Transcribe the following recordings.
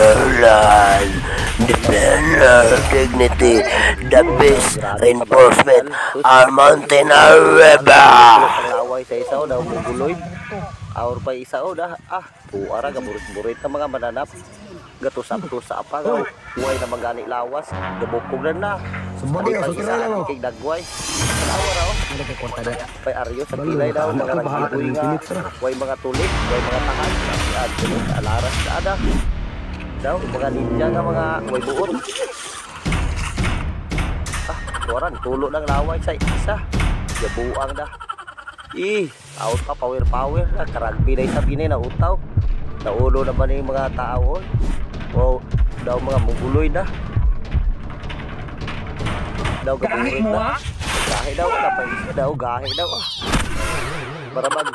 Our land. Defend our dignity. The best reinforcement. Our mountain, our river. Laway sa isa daw muguloy. Aur pa isa o dah. Ah, tuara gaburit-burit na mga mananap. Gatusap-tusap pa gaw. Way na magani lawas. Gabukog na na. Sabagay, Di pa so isa kilala mo. kay dagway. Tanawa ra oh. Pay aryo sa Balo, kilay daw anak mga ko, bahala ragbiboy ka ng nga. Philips, ra. Way mga tulik, way mga tahan. Adto sa alaras na ada. Daw mga ninja nga mga way buot. Ah, tuaran tulo lang laway sa isa. Gabuang dah. Ih, out pa power power na karagbi na isa bini na utaw. Naulo na ba ni mga tao? Wow, daw mga muguloy na. Daw gaburit na. Gahi daw, napay isa daw, gahi daw. Ah. Barabag.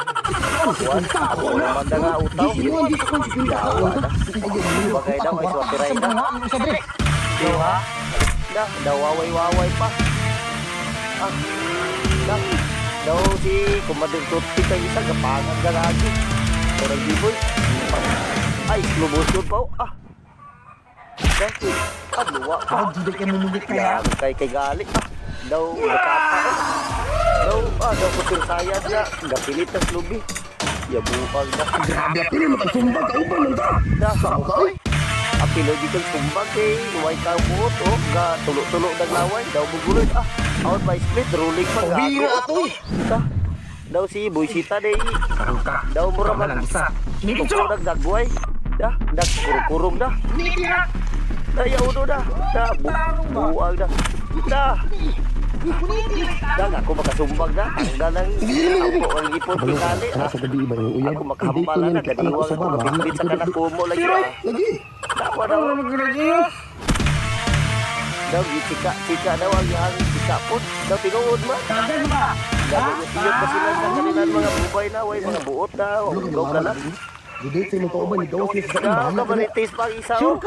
Kuan, ako naman na nga utaw. Yawa na. Bagay daw, ay swatiray na. Diba? Dah, daw waway-waway pa. Ah, dah. Daw si Kumadir Tutti kay isa, gapangan ka lagi. Orang biboy. Ay, slow motion pa. Oh. Ah. Dah, ah, luwa pa. Yan, kay kay gali. Ah, daw, nakata. Oh. Daw, ah, daw kutir sayad na. Gapilit na slubi. Ya buhag na. Grabe, pili mo sumbag ka uban man ta. Dah, Sao ka oy? Apilo di kang sumbag kay way ka buot oh ga tulo-tulo dag laway daw buguloy ah out by split rolling pa Bira gago atoy. Ta daw si Boysita day Karon ka. daw mura Tama mag lang isa. tukso dag dagway dah dag kurung-kurung dah dah ya udo dah dah buang dah dah dah ako makasumbag dah tanggal lang ako ang ipon tingali ah. Sa gabi ba yung uyab? Ako makahambal na gadiwang ako mabitbit sa kanak kumo lagi ah. Lagi. Dawa daw. Daw chika chika daw ang yang chika po. Daw tinuod man. Daw yung pa sila sa kanilang mga bubay na way mga buot daw. Gaw ka lang. Dito mo kauban ni gawas sa Daw ka maritis pa ang isa. Oh.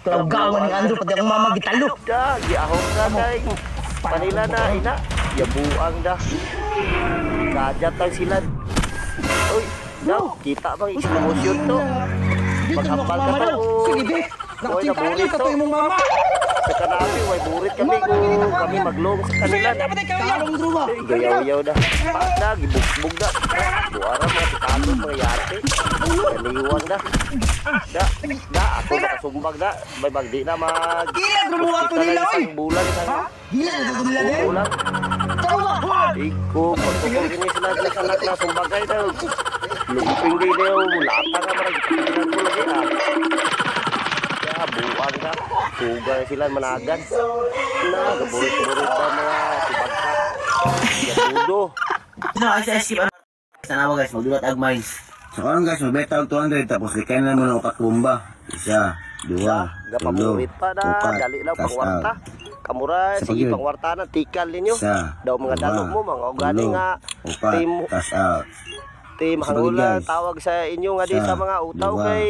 Gawan ni Andrew pati akong mama gitalo. Da giahong ka day. Panila na ina. Yabuang da. Kadyat lang sila. Uy, daw kita bang slow motion to. Maghambal ka to. Sige be. Uy, Nakacinta naburit ka to. to imong mama. Sa kanami, way burit kami kung kami maglong sa kanila. Ay, gayaw-yaw na. Pak na, gibugbog na. Buara mga tikalo, mga yate. Kaliwang na. Da, da, ako nakasumbag na. May bagdi na mag Gila grumo ato Hospital nila na oy. isang bulan, isang Gila grumo nila de. bulan. Iko, pagtukol din sila sa kanak na sumbagay daw. Lumping din daw, lata nga marag ko lagi ah. Ya, buang na. Suga na sila managan. Na, gaburit-burit pa mga sibagka. Yabudo. No, ay sa skip ano. Tanawa guys, magdulat ag mines. So karon guys, magbeta og 200 tapos likayan na mo ng upat bomba. Isa, duha, tulo, Gapamurit pa na, upat, dali lang cash pangwarta. out. Kamura, Sa sige pagyud. pangwarta na, tikal ninyo. Isa, Daw mga duha, dalo mo, mga ugani tulo, nga, upat, team, cash out. team Sa pagyud, hangula, guys. tawag sa inyo nga di Isa, sa mga utaw duha. kay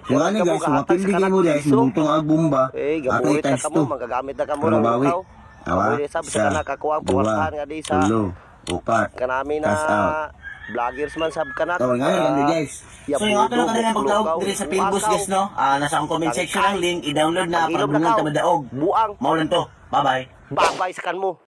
So ano wala guys, ka mo gahatag mapindi sa mo guys, kanak piso. mabungtong ag bomba. Eh, Ako gaburit na times kamo, 2. magagamit na kamo Pero ng bawi. utaw. Tawa, Kamu sab sa isa, kanak ako ang duha, pangwartahan nga di sa tulo, upat, kanami na cash out. Vloggers man sab kanak. So nga Ah, guys. So yung ato na kanina pagdaog diri sa Pilbus guys no. Ah, nasa akong comment section ang link, i-download na para Pag-ilog na bungan kaw. ta madaog. Buang. Mao lang to. Bye bye. Babay sa kanmo.